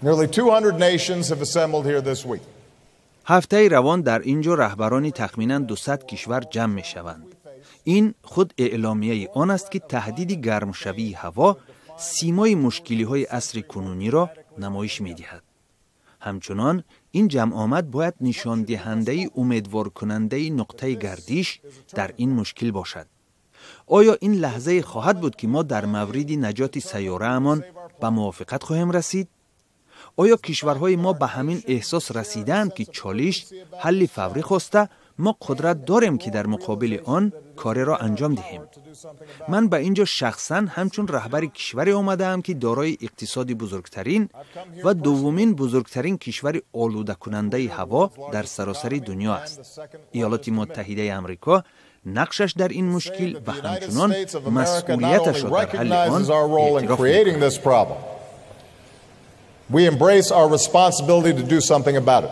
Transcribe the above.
Nearly 200 nations have assembled here this week. Ҳафтаи равон дар ин ҷо раҳбарони тахминан 200 кишвар ҷамъ мешаванд. Ин худ эъломияи он аст, ки таҳдиди гармшавии ҳаво симои мушкилиҳои асри кунуниро намоиш медиҳад. Ҳамчунон ин ҷамъомад бояд нишондиҳандаи умедворкунандаи нуқтаи гардиш дар ин мушкил бошад. Оё ин лаҳзае хоҳад буд, ки мо дар мавриди наҷоти сайёраамон ба мувофиқат хоҳем расид? Оё кишварҳои мо ба ҳамин эҳсос расидаанд, ки чолиш ҳалли фаврӣ хоста, мо қудрат дорем, ки дар муқобили он кореро анҷом диҳем? Ман ба ин ҷо шахсан ҳамчун раҳбари кишваре омадаам, ки дорои иқтисоди бузургтарин ва дуввумин бузургтарин кишвари олудакунандаи ҳаво дар саросари дунё аст. Иёлоти Муттаҳидаи Амрико нақшаш дар ин мушкил ва ҳамчунон масъулияташро дар ҳалли он эътироф мекунад. We embrace our responsibility to do something about it.